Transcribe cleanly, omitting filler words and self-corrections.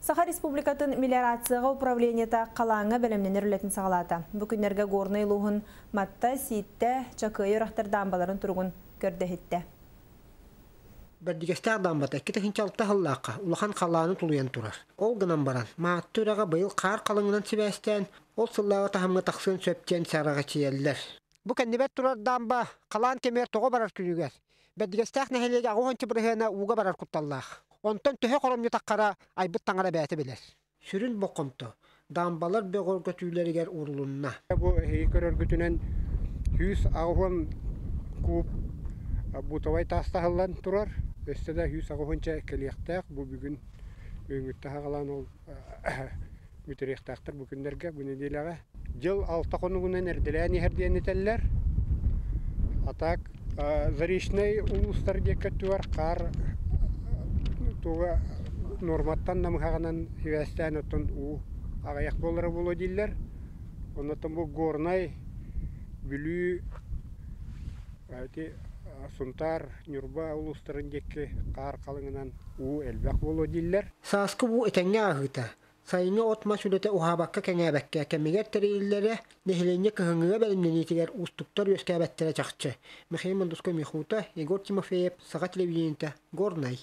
Саха Республикатын мелиорацияҕа управлениета халааҥҥа бэлэмнэнэр үлэтин саҕалаата. Бу күннэргэ Горнай улууһун Матта, Сииттэ, Чакыай үрэхтэр даамбаларын туругун көрдө-иһиттэ. Бэрдигэстээх даамбата 2006 сыллаахха улахан халааны тулуйан турар. Ол гынан баран, Маатты үрэҕэ быйыл хаар халыҥынан сибээстээн, ол сыллааҕы таһымҥа тахсыан сөп диэн сараҕачыйаллар. Бу кэннибэр турар даамба халаан кэмигэр тоҕо барар күнүгэр Бэрдигэстээх нэһилиэгэ 80 бырыһыана ууга барар кутталлаах. Онтон төһө хоромньу таххара айбыт таҥара бэйэтэ билэр. Сүрүн бокомто даамбалар бөҕөргөтүүлэригэр уурулунна. Бу эһиги көрөргүтүнэн 180 куб бутовай таас таһыллан турар. Өссө да 180 кэлиэхтээх. Бу бүгүн бүгүҥҥүттэн саҕалаан ол бүтэриэхтээхтэр бу күннэргэ, бу нэдиэлэҕэ. Дьыл алта хонугунан эрдэлээн иһэр диэн этэллэр. А так Заречнай улуустар диэки өттүгэр хаар туга нуорматтан намыһаҕынан сибээстээн оттон уу аҕыйах буолара буолуо дииллэр. Оннуттан бу Горнай, Бүлүү, ити Сунтаар, Ньурба улуустарын диэки хаар халыҥынан уу элбэх буолуо дииллэр. Сааскы уу этэҥҥэ ааһыыта Сайыҥҥы от-мас үлэтэ уһаабакка-кэҥээбэккэ кэмигэр тэрийиллэрэ нэһилиэнньэ кыһыҥҥыга бэлэмнэниитигэр уустуктар үөскээбэттэрэ чахчы. Михаил Мандуской Михута, Егор Тимофеев, Саха телевидениетэ, Горнай.